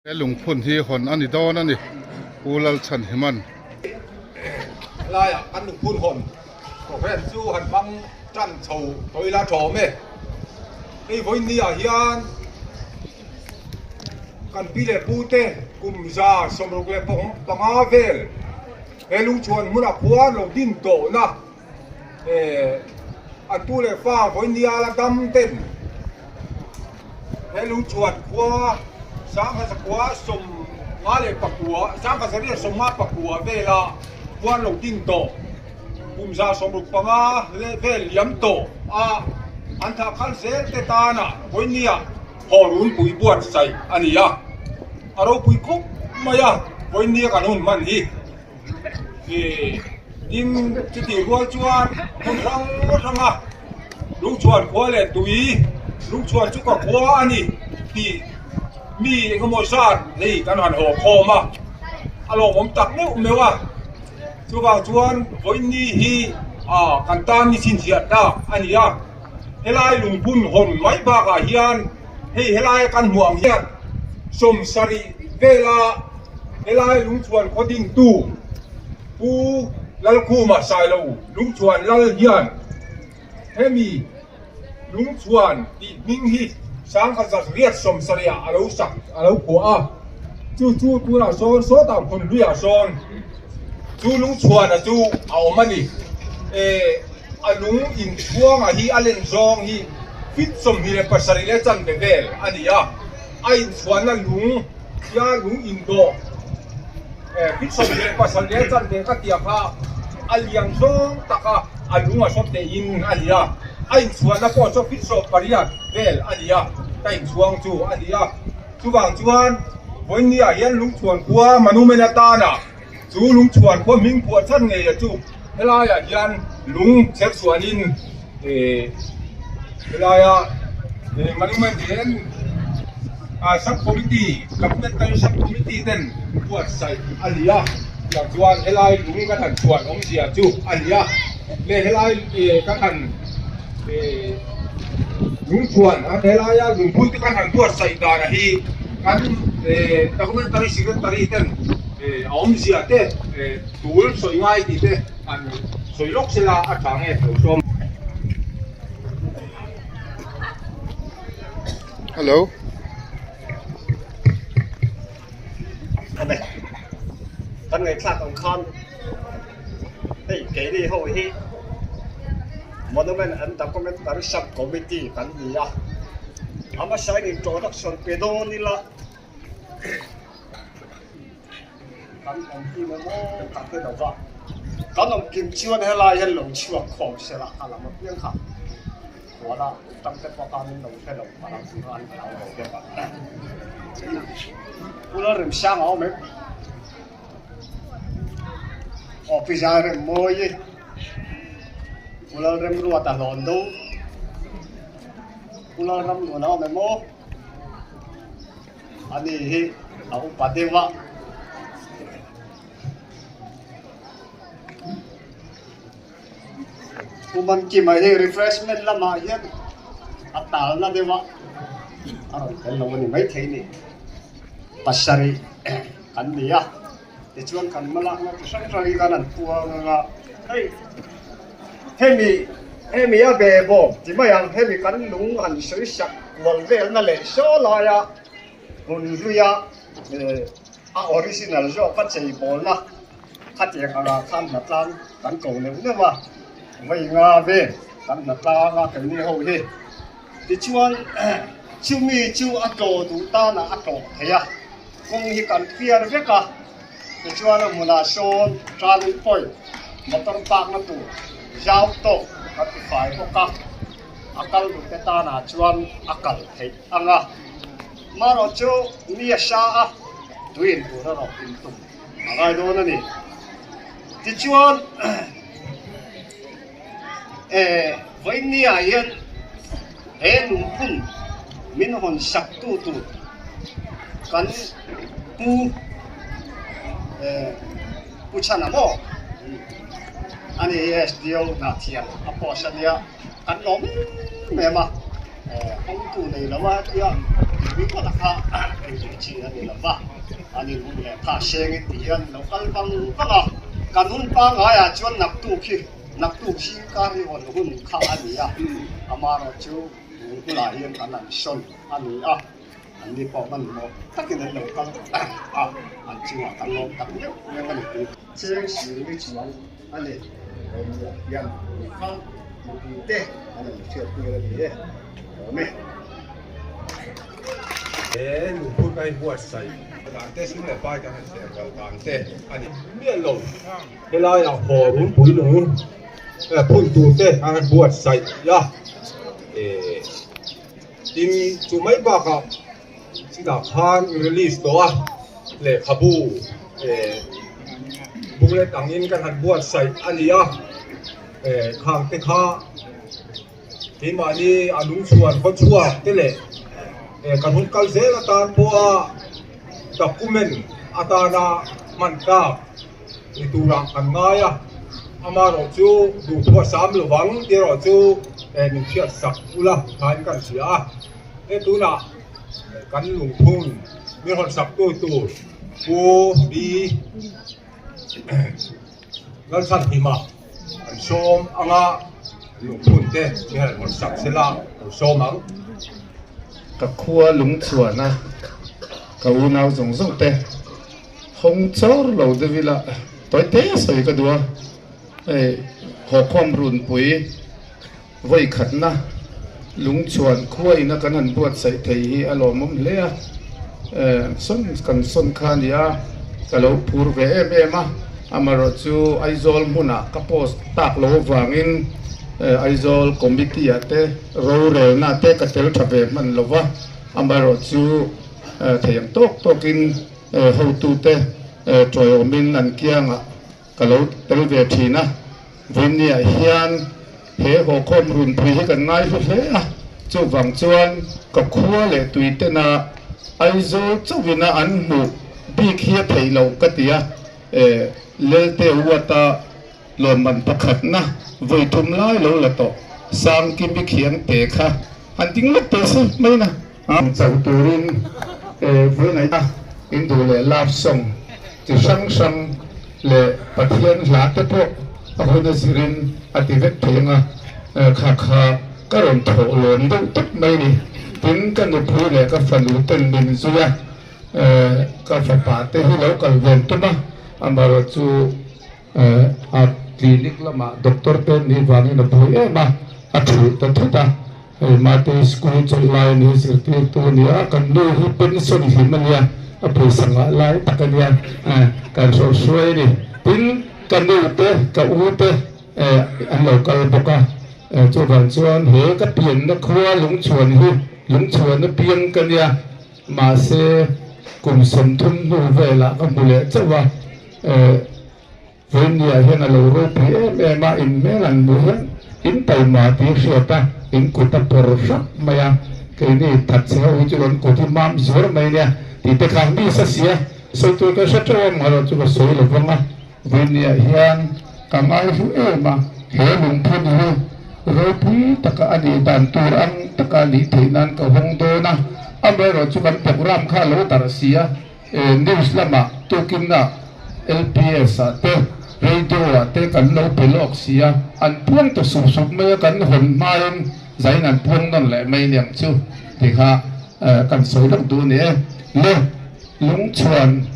He lungphun hi hawn a ni dawn a ni, Pu Lalchhanhiman. Helaiah kan lungphun hawn programme chu han hmang tan chho tawh ila tha awm e. Hei vawiin ah hian kan pi leh pu te kum 165 vel he lungchhuan hmunah khuan lo din tawhna an tu leh fa vawiin nia la dam ten he lungchhuan khua sangha zakua 54 1954 vela khuan lo din tawh kum 165 leh vel liam tawh a an thah khal zel te tana vawiin nia haw runpui buatsaih a ni a, a ropui khawp mai a vawiin nia kan hun hman hi. Tin, chutih rual chuan hmun hrang hranga lungchhuan khua leh tui lungchhuan chu ka khua a ni tih mi engemaw zat hei kan han haw khawm a, a lawmawm tak meuh meuh a. Chuvang chuan vawiin hi kan tan ni chhinchhiah tlak a ni a, helai lungphun hawn mai bakah hian hei helaia kan hmuh ang hian 70 vela Helai lungchhuan khaw dingtu Pu Lalkhuma Sailo lungchhuan lal hian hemi lungchhuan tih hming hi 1970 ah a lo sak a lo phuah a, chu chu tunah sawn sawtah hmun hluiah sawn chu lungchhuana chu a awm a ni. A lung inchhuanga hi a len zawng hi feet 27 leh chanve vel a ni a, a inchhuanna lung Tia lung indawh feet 27 leh chanve ka tia kha a lian zawng tak a, a lung a sawt teh in a ni a, a inchhuanna pawh chu feet 18 vel a ni a, ka inchhuang chu a ni a. Chuvang chuan vawiin hian lungchhuan khua monument atana chu lungchhuan khua hming phuah chhan ngei a chu helaiah hian lung chher chhuanin helaia monument hian sub committee documentary sub committee ten buatsaih a ni a tiang chuan helai lung kan han chhuan awmzia chu a ni a leh helai kan han lungchhuan helaia lungphun te kan han buatsaih dan hi kan documentary secretary ten a awmzia te tul sawi ngai tih te an sawi lawk sela a tha nge lo sawm. Hello. Kan ngaihthlak ang khan hei keini ho hi Monument and Documentary Sub Committee kan ni a, a hmasa in introduction pe dawn ila. Kan awm kim emaw ka hre lo va, kan awm kim chuan helai hian lo chhuak khawm se la, a lam apiang kha huala tam te pawh khan in lo hre lo palh ang tih kha an hlau lo bawk a. Pu Lalremsanga a awm em? Aw Pi Zairemmawii, Pu Lalremruata Hlawndo, Pu Lalramnuana a awm em aw? Ani hi a upa deuh a. Pu Mankima hi refreshment lamah hian a talna deuh a, a rawn tel lo a ni maithei ni. Pasarih kan ni a, tichuan kan hmalakna chi hrang hrang hi khan an puang ang a, hei hemi hemi a ve bawk ti mai ang, hemi kan lung han sawi sak kual velna leh saw laia hmun hluia a original zawk a cheibawlna khatiang angah khan hnatlang kan ko neuh neuh a, vawi nga vel kan hnatlang a keini ho hi. Tichuan chumi chu a tlaw duh tanah a tlawh thei a, kawng hi kan clear vek a, tichuan a hmunah sawn turning point motor park na tur zau tawk kan ti fai bawk a, a kal duh te tanah chuan a kal theih ang a, marawh chu mi a hra a, tui in tur erawh in tum a ngai dawn a ni. Tichuan Eh, vawinia hian he lungphun min hawn sak tu tur kan pu eh Pu Chhana maw ani hi SDO hnah thiam a post a nia kan lawm em em a, eh hawngtu nei lo a tia. Tih ringawt a kha engkim chi a ni lo va, an inhum leh tha sengin ti hian lo kal vang vang a, kan hun pangaiah chuan naktuk hi naktuk zingkar hi hawn hun kha a ni a, amaherawhchu tun hunah hian kan han sawn a ni a. An ni pawh hmanhmawh takin an lo kal a, an chungah kan lawm tak meuh meuh a ni tih. Cheng sirli chuang a ni. Rawmliah hian kha mipuite an rawn hriat tir a ni e. Awm e. He lungphur ka hi buatsaih dan te sum leh pai kan han ser ral dan te a ni miah lo. Helaiah haw runpui lung phun tur te an han buatsaih a. Tin, chu mai bakah chutah khan release tawh a, lehkhabu booklet angin kan han buatsaih a ni a, khang te kha keimahni a lungchhuan khaw chhuak te leh kan hun kal zel atan pawha document atana hman tlak ni turah kan ngai a, amaherawh chu duhthuah sam lovang tih erawh chu min hriat sak ula thain kan hria a, he tunah kan lungphun min rawn sak tu tur Pu B Lalchhanhima an sawm anga lungphun te min rawn sak sela an sawm ang. Ka khua lungchhuana ka unau zawng zawng te. Hawng chawr lo deuh ila tawi te sawi ka duh a, hei Hawkhawm runpui vawi khatna lungchhuan khua ina kan han buatsaih thei hi a lawmawm hle a, sawn kan sawn kha a ni a, ka lo phur ve em em a, amaherawh chu Aizawl hmunah ka post tak lo avangin Aizawl committee ah te rorelna te ka tel tha ve hman lo va, amaherawh chu thei ang tawk tawkin Hotute tawiawmin an kiangah ka lo tel ve thin a, Vawinia hian he hawkhawm runpui hi kan ngai hlu hle a, chuvang chuan ka khua leh tuitena Aizawl chauhina an hmuh bik hi a theih loh ka ti a, Lelte Uata lawmman pakhatna vawi thum lai lo la tawh Sangkimi Khiangte kha han ding lawk teh se mai na. Ang chauh turin vawi ngaih a in duh leh love song chi hrang hrang leh Pathian hla te pawh a hun a zirin a ti vek thei ang a, kha kha ka rawn thawh lawm deuh tawp mai ni. Tin, ka nupui leh ka fanu ten min zui a, ka fapa te hi lo kal ven tum a, amaherawh chu a clinic lamah doctor te nih vangin a buai em a, a thulh ta thut a. Hei Mate school chawlh lai a ni, zirtirtu a ni a, kan nu hi pension hlim a nia, a pawisa ngah lai tak a nia, kan hrawh hruai a ni. Tin, ka nu te, ka u te an lo kal bawk a, chuvang chuan he ka pianna khua Lungchhuan hi Lungchhuan apiang ka nia, mahse kum 30 hnu velah ka hmu leh chauh a. Vawinia hian a lo ropui em em a, in hmel an hmuh hian in taima tih hriat a, in kut a pawr hrap mai a, keini thatchhe ho hi chu kan kut hi mam zuar mai nia tih te kha mi sa sia, sawi tur ka hre teuh a, maherawh chu ka sawi lo vang a, Vawinia hian ka ngaihlu em a, he lungphun hi ropui taka a nih dan tur ang taka a nih theih nan ka hawng dawn a, amaherawh chu kan programme kha a lo darh si a. News lamah tukinna LPS ah te Radio ah te kan lo pe lawk si a, an puang ta sup sup mai a, kan hawn hmain zain an puang nawn leh mai niang chu ti kha kan sawi lawk duh a ni e. Le Lungchhuan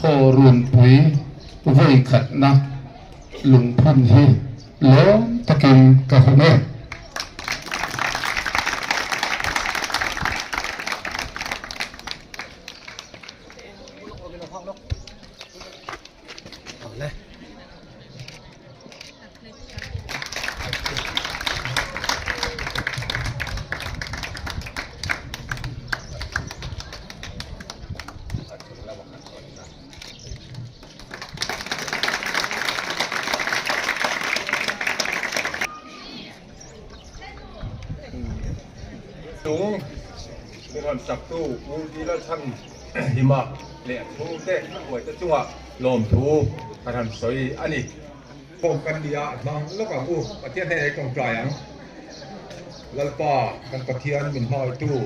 haw runpui vawi khatna lungphun hi lawm takin ka hum e. Chung mi rawn saktu Pu Lalchhan Hima leh a chhungte a huaite chungah lawmthu kan han sawi a ni. Pawm kan ni a, hmang lawk ang u, Pathian hnenah i tawngtai ang. Lalpa kan Pathian min hmangaihtu.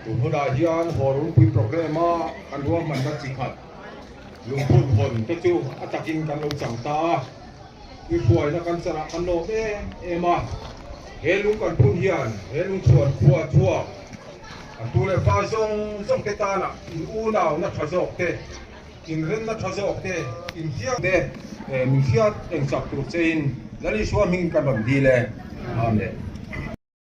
Tun hunah hian Hawrunpui programme a kan ruahmanna chi khat lungphun hawn te chu a takin kan lo chang ta a, i hruaina kan charah kan lawm em em a, he lung kan phun hian he lungchhuan khua chhuak a tu leh fa zawng zawng te tana in unauna tha zawk te, inrenna tha zawk te, inhriat te min hriat eng chak tur chein Lal Isua hmingin kan rawn dil e. Amen.